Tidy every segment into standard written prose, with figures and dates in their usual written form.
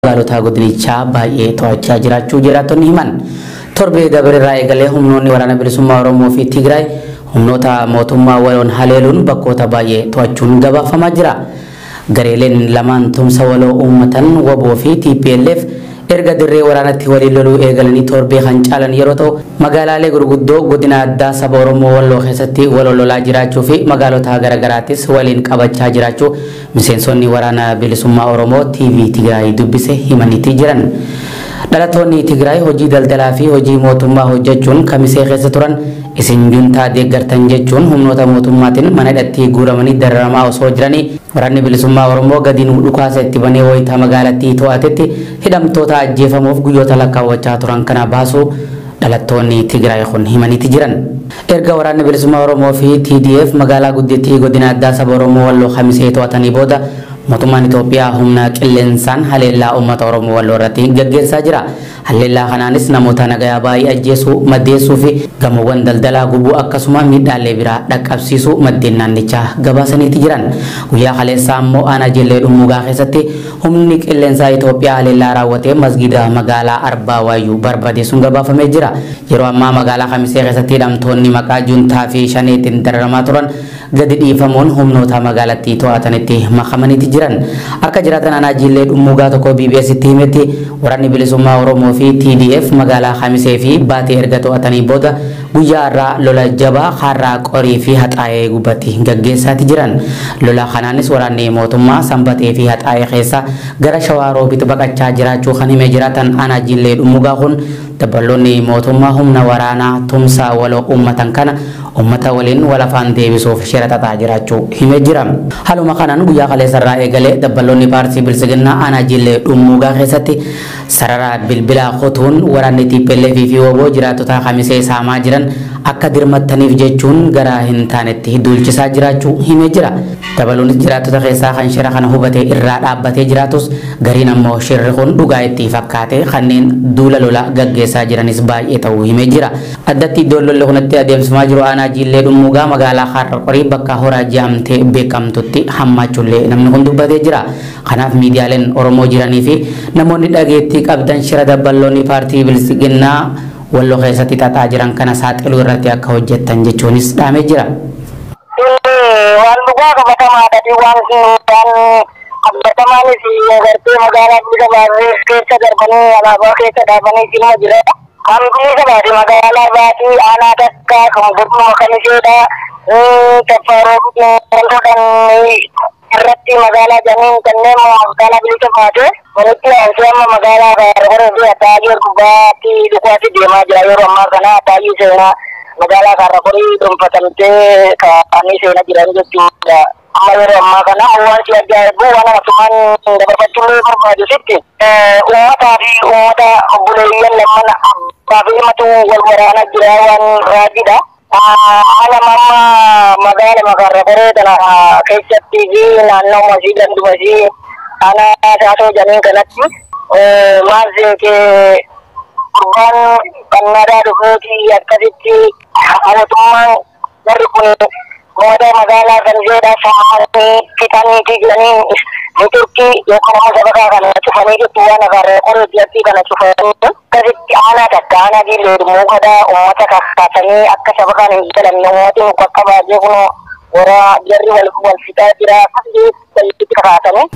Magaalota godinichaa baay'ee to'achaa jiraachuu jiraattonni himan. Torbee dabareerraa eegalee humnoonni waraana bilisummaa Oromoo fi Tigraay humnoota mootummaa waloon haleeluun bakkoota baay'ee to'achuun gabaafamaa jira. Gareeleen lamaan tumsa waloo uummatan WBO fi TPLF erga dirree waraanatti waliin loluu eegalanii torbee kan caalan yeroo ta'u, magaalaalee gurguddoo godina addaa saba Oromoo Walloo keessatti wal lolaa jiraachuu fi magaalota garaagaraattis waliin qabachaa jiraachuu miseensonni waraana bilisummaa Oromoo TV Tigraay dubbise himaniitii jiran. Dhalattoonni Tigraay hojii daldalaa fi hojii mootummaa hojjechuun kamisee keessa turan isin juntaa deeggartan jechuun humnoota mootummaatiin mana hidhatti guuramanii dararamaa osoo jiranii, waraanni bilisummaa Oromoo gadi nu dhukaasa itti banee wayitaa magaalattii to'atetti hidhamtoota ajjeefamuuf guyyoota lakkaawwachaa turan kana baasuu dhalattoonni Tigraay kun himaniiti jiran. Erga waraanni bilisummaa Oromoo fi TDF magaalaa guddittii godina addaa saba Oromoo Walloo kamisee to'atanii booda, mootummaan Itoophiyaa humna qilleensaan haleellaa uummata Oromoo Walloo irratti gaggeessaa jira. Haleellaa kanaanis namoota nagayaa baay'ee ajjeesuu, maddeessuu fi gamoowwan daldalaa gubuu, akkasuma miidhaalee biraa dhaqqabsiisuu maddeen naannichaa gabaasaniiti jiran. Guyyaa kaleessaa immoo aanaa Jillee Dhummuugaa keessatti humni qilleensaa Itoophiyaa haleellaa raawwatee masgida magaalaa Arbaa Waayyuu barbadeessuun gabaafamee jira. Yeroo ammaa magaalaa Kamisee keessatti hidhamtoonni maqaa juntaa fi shaneetiin dararamaa turan gadi dhiifamuun humnoota magaalattii to'atanitti makamaniiti jiran. Akka jiraatan aanaa Jillee Dhummuugaa tokko BBStti himetti, waraanni bilisummaa Oromoo fi TDF magaalaa Kamisee fi Baatee erga to'atanii booda guyyaa irraa lola jabaa Kaarraa Qorii fi Haxaayee gubbatti gaggeessaati jiran. Lola kanaanis waraanni mootummaa Sanbatee fi Haxaayee keessa gara Shawaa Roobitti baqachaa jiraachuu kan himee jiraatan aanaa Jillee Dhummuugaa kun, dabballoonni mootummaa humna waraanaa tumsa waloo uummatan kana uummata waliin wal afaan deebisuuf shira xaxaa jiraachuu himee jira. Haaluma kanaan guyyaa kaleessarraa eegalee dabballoonni paartii Bilisiginnaa aanaa Jillee Dhummuugaa keessatti sarara bilbilaa kutuun waraanni TPLF fi WBO jiraattota Kamisee saamaa jiran akka dirmattaniif jechuun gara hin taanetti duulchisaa jiraachuu himee jira. Dabaluunis jiraattota keessaa kan shira kana hubate irraa dhaabbatee jiraatus, gariin ammoo shirri kun dhugaa itti fakkaate kanneen duula lola gaggeessaa jiranis baay'ee ta'uu himee jira. Addatti iddoon lolli kunatti adeemsifamaa jiru aanaa Jillee Dhummuugaa magaalaa Kaarra Qorii bakka Horaa Jaamtee beekamtutti hammaachuullee namni kun dubbatee jira. Kanaaf miidiyaaleen Oromoo jiranii fi namoonni dhageettii qabdan shira dabballoonni paartii Bilisiginnaa Walloo keessatti xaxaa jiran kana saaxiluu irratti akka hojjettan jechuunis dhaamee jira. Waan dhugaa qabatamaadha, waan qabatamaanis agartee magaalaa bilisa baasee keessa darbanii alaabaa keessa dhaabanii ilma jira. Kan bilisa baase magaalaa baatii aanaa takka kan godhuma kan isheedha. Taffaaroo kan irratti magaalaa janiin kanneen magaalaa bilisa baate walitti aansee amma magaalaa Kaarra fi Ataayyee gubbaatti dhukaatti deemaa jira. Yeroo ammaa kana Ataayyee seenaa magaalaa Kaarra dhuunfatamtee kaa'anii seenaa jiran jechuudha. Amma yeroo ammaa kana waan si ajaa'ibu, waan asumaan dabarfachuun barbaadu sitti, uummataa fi uummata obboleeyyan lamman abbaa fi ilmatu wal waraanaa jira, waan raajiidha. Haala amma magaala Kaarra Qoree tana keessatti fi naannoo masii ganduma aanaa Saasoo janiin kanatti maal seetee gurbaan qannadaa dhufeeti akkasitti mootummaan warri kun mooda magaalaa kan isheedha saamanii fixaniiti jiranii, niturkii yookaan immoo sabakaa kana cufanii jirtu, waan Kaarra Qoree achii kana cufanii akkasitti aanaa takka aanaa Jillee Dhummuugadhaa uummata kakkaasanii akka sabakaan hin galamne uummati nu qaqqabaa jeekunoo warra jarri wal fixaa jira akkasitti walitti kakaasanii.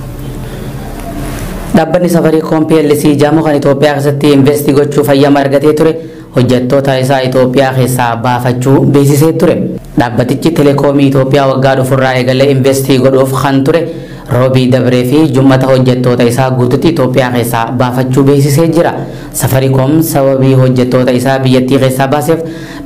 Dhaabbanni Safaricom PLC jedhamu kan Itoophiyaa keessatti investi gochuuf hayyama argatee ture hojjettoota isaa Itoophiyaa keessaa baafachuu beeksisee ture. Dhaabbatichi telekoomii Itoophiyaa waggaa dhufurraa eegalee investii godhuuf kan ture Roobii dabree fi Jummata hojjettoota isaa guututti Itoophiyaa keessaa baafachuu beeksisee jira. Safaricom sababii hojjettoota isaa biyyattii keessaa baaseef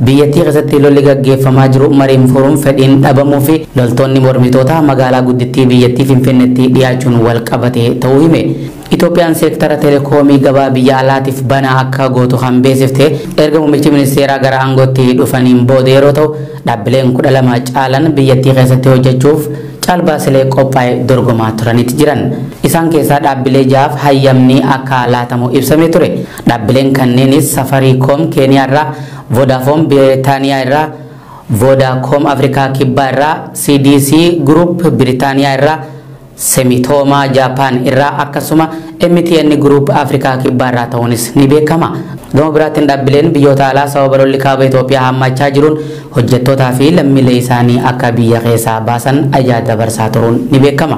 biyyattii keessatti lolli gaggeeffamaa jiru mariin furuun fedhiin dhabamuu fi loltoonni mormitoota magaalaa guddittii biyyattii Finfinneetti dhiyaachuun wal qabatee ta'uu hime. Itoophiyaan seektara telekoomii gabaa biyya alaatiif banaa akka gootu kan beeksifte erga muummichi ministeeraa gara aangootti dhufaniin booda yeroo ta'u, dhaabbileen 12 caalan biyyattii keessatti hojjechuuf caalbaasilee qophaa'e dorgomaa turaniiti jiran. Isaan keessaa dhaabbilee 6f hayyamni akka laatamu ibsamee ture. Dhaabbileen kanneenis Safaricom Keeniyaa irraa, Vodafone Biritaaniyaa irraa, Vodacom Afrikaa Kibbaa irraa, CDC Group Biritaaniyaa irraa, Semitoomaa Jaapaan irraa akkasuma MTN Group Afrikaa Kibbaa irraa ta'uunis ni beekama. Gama biraatiin dhaabbileen biyyoota alaa sababa lolli kaaba Itoophiyaa hammaachaa jiruun hojjettootaa fi lammiilee isaanii akka biyya keessaa baasan ajaja dabarsaa turuun ni beekama.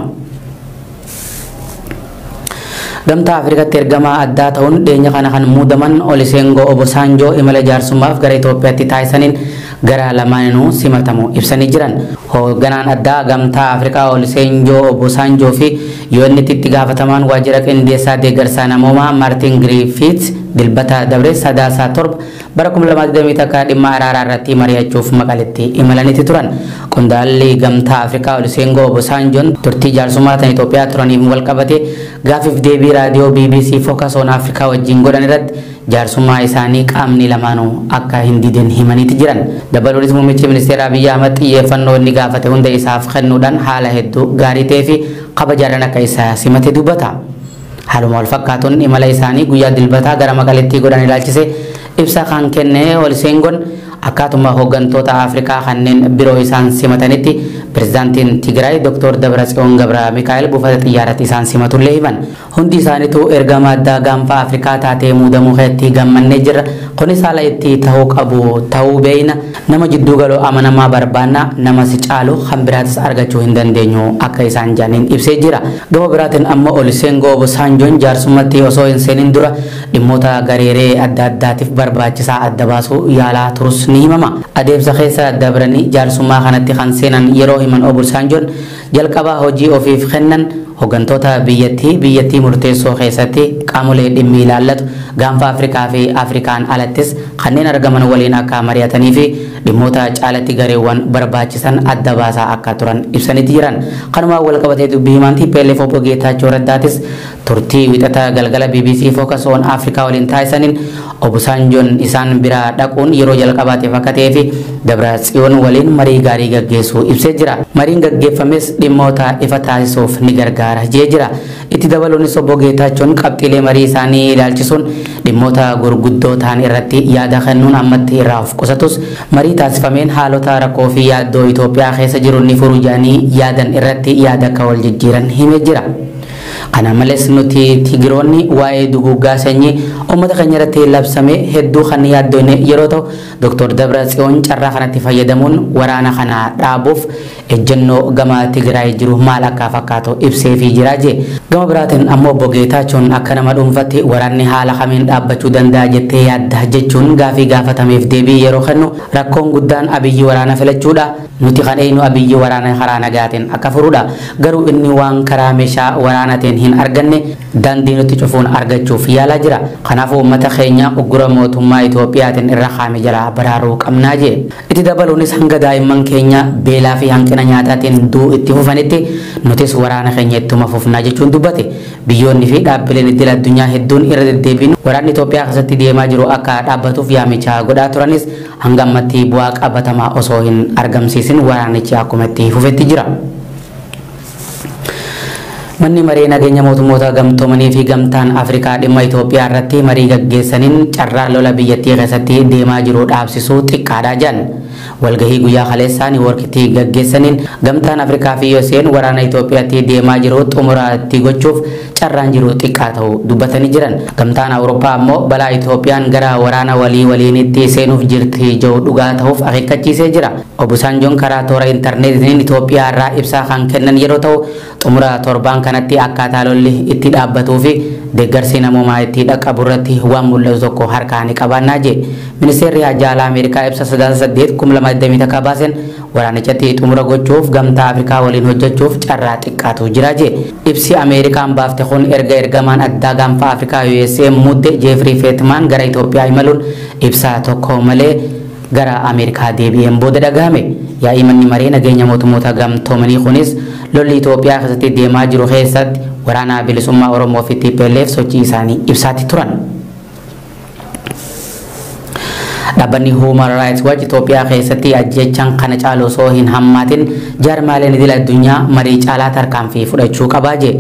Gamtaa Afrikaatti ergamaa addaa ta'uun dhiyeenya kana kan muudaman Olusegun Obasanjoo imala jaarsummaaf gara Itoophiyaatti taasisaniin gara lamaanuu simatamu ibsanii jiran. Hoogganaan addaa Gamtaa Afrikaa Olusegun Obasanjoo fi UN'tti itti gaafatamaan waajjira qindeessaa deeggarsaa namoomaa Maartin Griffiths Dilbata dabre Sadaasa 7 bara 2021 dhimma araaraa irratti mari'achuuf Maqaletti imalanitti turan. Qondaalli Gamtaa Afrikaa Olusegun Obasanjoon turtii jaarsummaa tan Itoophiyaa turaniif walqabate gaafiif deebii raadiyoo BBC Focus on Africa wajjin godhan irratti jaarsummaa isaanii qaamni lamaanuu akka hin didin himaniiti jiran. Dabaluunis muummichi ministeera Abiyyi Ahmad xiyyeeffannoo inni gaafate hunda isaaf kennuudhaan haala hedduu gaarii ta'ee fi kabajaadhaan akka isa simate dubbata. Haaluma wal fakkaatuun imala isaanii guyyaa Dilbataa gara Maqaletti godhan ilaalchise ibsa kan kenne Olusegun akkaatuma hooggantoota Afrikaa kanneen biroo isaan simatanitti pirezidaantiin Tigraay Dr. Dabratsiyoon Gabra Mikaa'el buufata xiyyaarratti isaan simatullee himan. Hundi isaaniitu ergama addaa gaanfa Afrikaa taatee muudamuu keessatti gammannee jirra. Kunis haala itti ta'uu qabu ta'uu beeyna. Nama jidduu galoo amanamaa barbaanna, nama si caalu kan biraatis argachuu hin dandeenyu akka isaan jaaniin ibsee jira. Gama biraatiin ammoo Olusegun Obasanjoon jaarsummaatti osoo hin seenin dura dhimmoota gareeree adda addaatiif barbaachisaa adda baasuu yaalaa turus ni himama. Adeemsa keessa dabranii jaarsummaa kanatti kan seenan yeroo himan Obasanjoon jalqabaa hojii ofiif kennan hooggantoota biyyattii murteessoo keessatti qaamolee dhimmi ilaallatu gaanfa Afrikaa fi Afrikaan alattis kanneen argaman waliin akka mari'atanii fi dhimmoota caalatti gareewwan barbaachisan adda baasaa akka turan ibsanitti jiran. Kanumaan wal qabatee dubbii himaan TPLF obbo Geetaachoo Raddaatis turtii wixata galgala BBC Focus on Africa waliin taasisaniin Obasanjoon isaan bira dhaquun yeroo jalqabaatiif akka ta'ee fi Dabratsiyoon waliin marii gaarii gaggeessuu ibsee jira. Mariin gaggeeffames dhimmoota ifa taasisuuf ni gargaara jee jira. Itti dabaluunis obbo Geetaachoon qabxiilee marii isaanii ilaalchisuun dhimmoota gurguddoo ta'an irratti yaada kennuun ammatti irraa of qusatus marii taasifameen haalota rakkoo fi yaaddoo Itoophiyaa keessa jiru ni furu jedhanii yaadan irratti yaada akka wal jijjiiran himee jira. Kana malees nuti Tigiroonni waa'ee duguuggaa sanyii uummata keenya irratti labsame hedduu kan yaaddoone yeroo ta'u Dr. Dabratsiyoon carraa kanatti fayyadamuun waraana kana dhaabuuf ejjennoo gama Tigraay jiru maal akka fakkaatu ibseefii jira jee. Gama biraatiin ammoo obbo Geetaachoon akka nama dhuunfatti waraanni haala kamiin dhaabbachuu danda'a jettee yaadda jechuun gaafii gaafatameef deebii yeroo kennu rakkoon guddaan Abiyyi waraana filachuudha. Nuti kan eenyu Abiyyi waraana karaa nagaatiin akka furuudha. Garuu inni waan karaa meeshaa waraanaatiin hin arganne daandii nuti cufuun argachuuf yaalaa jira. Kanaafuu uummata keenya uggura mootummaa Itoophiyaatiin irra kaame jalaa baraaruu qabnaa jee. Itti dabaluunis hanga daa'imman keenya beelaa fi hanqina nyaataatiin du'u itti fufanitti nutis waraana keenya ittuma fufnaa jechuun dubbate. Biyyoonni fi dhaabbileen idil addunyaa hedduun irra deddeebiin waraanni Itoophiyaa keessatti deemaa jiru akka dhaabbatuuf yaamicha godhaa turanis hanga ammatti bu'aa qabatamaa osoo hin argamsiisin waraanichi akkuma itti fufetti jira. Manni maree nageenya mootummoota gamtoomanii fi gamtaan Afrikaa dhimma Itoophiyaa irratti marii gaggeessaniin carraa lola biyyattii keessatti deemaa jiru dhaabsisuu xiqqaadha jedhan. Walgahii guyyaa kaleessaa Niiwoorkitti gaggeessaniin gamtaan Afrikaa fi USA'n waraana Itoophiyaatti deemaa jiru xumuraatti gochuuf carraan jiru xiqqaa ta'uu dubbatanii jiran. Gamtaan Awurooppaa ammoo balaa Itoophiyaan gara waraana walii waliinitti seenuuf jirti jiru dhugaa ta'uuf akeekkachiisee jira. Obasanjoon karaa toora intarneetiin Itoophiyaa irraa ibsaa kan kennan yeroo ta'u xumura torbaan kanatti akkaataa lolli itti dhaabbatuu fi deeggarsi namoomaa itti dhaqqabu irratti waan mul'atu tokko harkaa ni qabaannaa jee. Ministeerri Haajaa Alaa Ameerikaa ibsa Sadaasa 8 2021 baaseen waraanichatti xumura gochuuf gamtaa Afrikaa waliin hojjechuuf carraa xiqqaatu jira jee. Ibsi Ameerikaan baafte kun erga ergamaan addaa gaanfa Afrikaa USA mudde Jeefrii Feetmaan gara Itoophiyaa imaluun ibsa tokko malee gara Ameerikaa deebi'een booda dhagahame. Yaa'ii manni maree nageenya mootummoota gamtoomanii kunis lolli Itoophiyaa keessatti deemaa jiru keessatti waraana bilisummaa Oromoo fi TPLF sochii isaanii ibsaatti turan. Dhaabbanni Human Rights Watch Itoophiyaa keessatti ajjechaan kana caalu osoo hin hammaatin jaarmaaleen idil addunyaa marii caalaa tarkaanfii fudhachuu qabaa jee.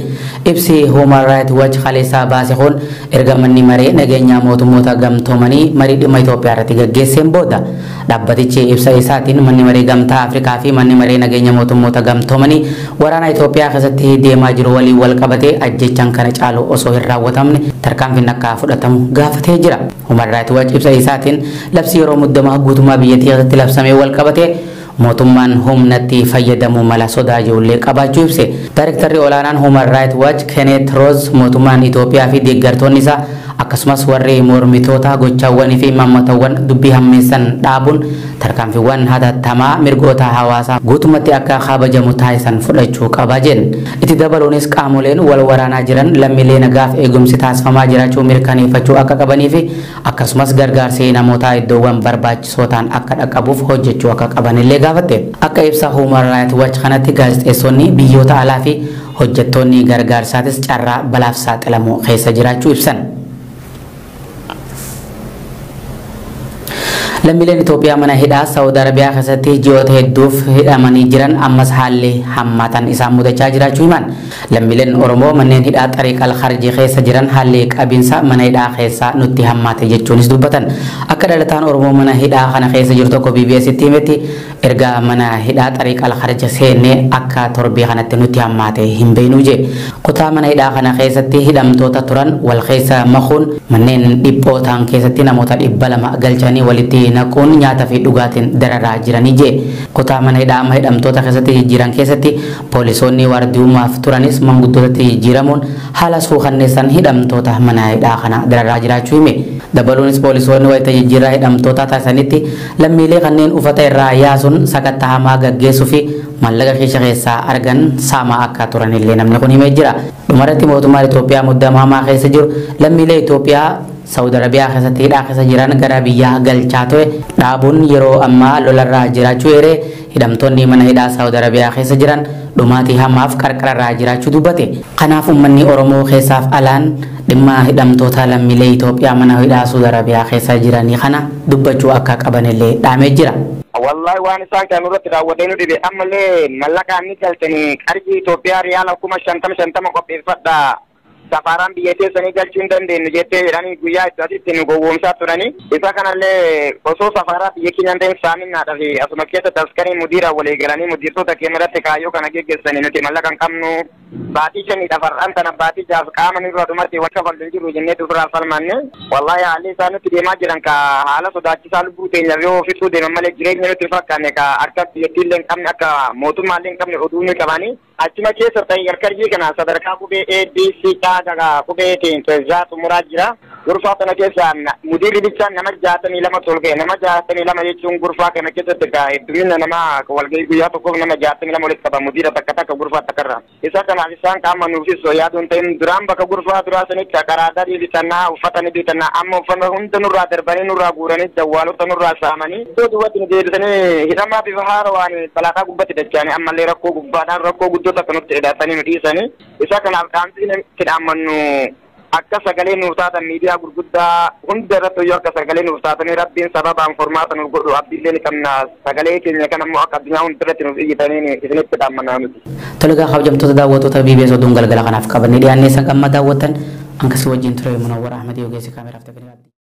Ibsi Human Rights Watch kaleessaa baase kun erga manni maree nageenyaa mootummoota gamtoomanii marii dhimma Itoophiyaa irratti gaggeesseen booda. Dhaabbatichi ibsa isaatiin manni maree gamtaa Afrikaa fi manni maree nageenya mootummoota gamtoomanii waraana Itoophiyaa keessatti deemaa jiru waliin wal qabatee ajjechaan kana caalu osoo hin raawwatamne tarkaanfiin akka fudhatamu gaafatee jira. Human Rights Watch ibsa isaatiin labsi yeroo muddamaa guutummaa biyyattii keessatti labsamee wal qabatee mootummaan humnatti fayyadamuu mala sodaa ijoollee qabaachuu ibse. Daayirektarri olaanaan Human Rights Watch Kenneth Roth mootummaan Itoophiyaa fi deeggartoonni isaa akkasumas warri mormitoota gochaawwanii fi imaammataawwan dubbii hammeessan dhaabuun tarkaanfiiwwan hatattamaa mirgoota hawaasaa guutummaatti akka kabajamu taasisan fudhachuu qaba jedhan. Itti dabaluunis qaamoleen wal waraanaa jiran lammiilee nagaaf eegumsi taasifamaa jiraachuu mirkaneeffachuu akka qabanii fi akkasumas gargaarsi namootaa iddoowwan barbaachisoo ta'an akka dhaqqabuuf hojjechuu akka qabanillee gaafatte. Akka ibsa Human Rights Watch kanatti gaazexeessonni biyyoota alaa fi hojjettoonni gargaarsaatis carraa balaaf saaxilamuu keessa jiraachuu ibsan. Lammiileen Itoophiyaa mana hidhaa Saawud Arabiyaa keessatti ji'oota hedduuf hidhamanii jiran ammas haalli hammaatan isaan mudachaa jiraachuu himan. Lammiileen Oromoo manneen hidhaa Xariiq Al-Kharjii keessa jiran haalli qabiinsa mana hidhaa keessaa nutti hammaate jechuunis dubbatan. Akka dhalataan Oromoo mana hidhaa kana keessa jiru tokko BBStti himetti erga mana hidhaa Xariiq Al-Kharj seennee akka torbee kanatti nutti hammaate hin beeknu jee. Kutaa mana hidhaa kana keessatti hidhamtoota turan wal keessa makuun manneen dhiphoo ta'an keessatti namoota 200 galchanii walitti naquun nyaata fi dhugaatiin dararaa jiranii jee. Kutaa mana hidhaa amma hidhamtoota keessatti jijjiiran keessatti poolisoonni waardiyummaaf turanis manguddootatti jijjiiramuun haala suukanneessan hidhamtoota mana hidhaa kana dararaa jiraachuu hime. Dabaluunis poolisoonni wayita jijjiirraa hidhamtoota taasisanitti lammiilee kanneen uffata irraa yaasuun sakatta'amaa gaggeessuu fi maallaqa keessa keessaa argan saamaa akka turanillee namni kun himee jira. Dhumarratti mootummaan Itoophiyaa muddama hamaa keessa jiru lammiilee Itoophiyaa Saawud Arabiyaa keessatti hidhaa keessa jiran gara biyyaa galchaa ture dhaabuun yeroo ammaa lolarraa jiraachuu eeree hidhamtoonni mana hidhaa Saawud Arabiyaa keessa jiran dhumaatii hamaaf qarqararraa jiraachuu dubbate. Kanaaf uummanni Oromoo keessaaf alaan dhimma hidhamtoota lammiilee Itoophiyaa mana hidhaa Saawud Arabiyaa keessa jiranii kana dubbachuu akka qabanillee dhaamee jira. Wallahi waan isaan kan irratti raawwatee nu dhibe ammallee mallaqaan ni galchanii qarshii Itoophiyaa riyaala 50,000 qopheeffadha. Safaaraan biyya keessanii galchuu hin dandeenyu jettee jedhanii guyyaa isaatiitti nu gowwoomsaa turanii. Isa kanallee osoo safaaraa biyya keenya hin ta'in saaminaadhaa fi asuma keessatti askarii mudiira walii galanii mudiirtota keenya irratti kaayyoo kana geggeessanii nuti mallaqa hin qabnu baatii 5 far'aan tana baatii 6 qaama nurraa dhumatti waan kafallu hin jiru jennee ofirraa falmanne. Wallahi haalli isaan nutti deemaa jiran ka haala sodaachisaa lubbuu teenya yoo fixuu deeman malee jireenya nutti hin fakkaanne ka akka biyyattiillee hin qabne akka mootummaallee hin qabne oduu ni qabanii. Achuma keessa ta'e gargarjii kana sadarkaa qubee A, B, C, K qubeetiin tolchaa xumuraa jira. Gurfaa kana keessa mudiirri bichaan nama 62 tolgee nama 62 jechuun gurfaa kana keessatti heddumina nama walgahii guyyaa tokkoof nama 62 walitti qaba mudiira takka takka gurfaa takkarra. Isa kanaaf isaan qaama nuufis yaaduun ta'in duraan bakka gurfaa duraa sanitti karaa darii bitannaa uffata ni bitannaa amma uffata hunda nurraa darbanii nurraa guuranii jawwaalota nurraa saamanii iddoo duwwaatti nu deebisanii hidhamaa bifa haarawaan balaataa gubbatti dacha'anii ammallee rakkoo gubbaadhaan rakkoo guddoo takka nutti hidhatanii nu dhiisanii. Isa kanaaf dhaamsi itti dhaammannu akka sagalee nuuf taatan miidiyaa gurguddaa hunda irratti iyyuu akka sagalee nuuf taatanii rabbiin sababaan furmaata nuuf godhu abdiillee ni qabna sagalee keenya kan ammoo akka addunyaa hunda irratti nuuf iyyitanii isinitti dhaammannaa nuti. Tolegaa kabajamtoota daawwattoota BBS oduun galgala kanaaf qabannee dhiyaannee san qamma daawwattan akkasii wajjin ture Munawwar Ahmad Yogeessi kaameraaf teeknikaa.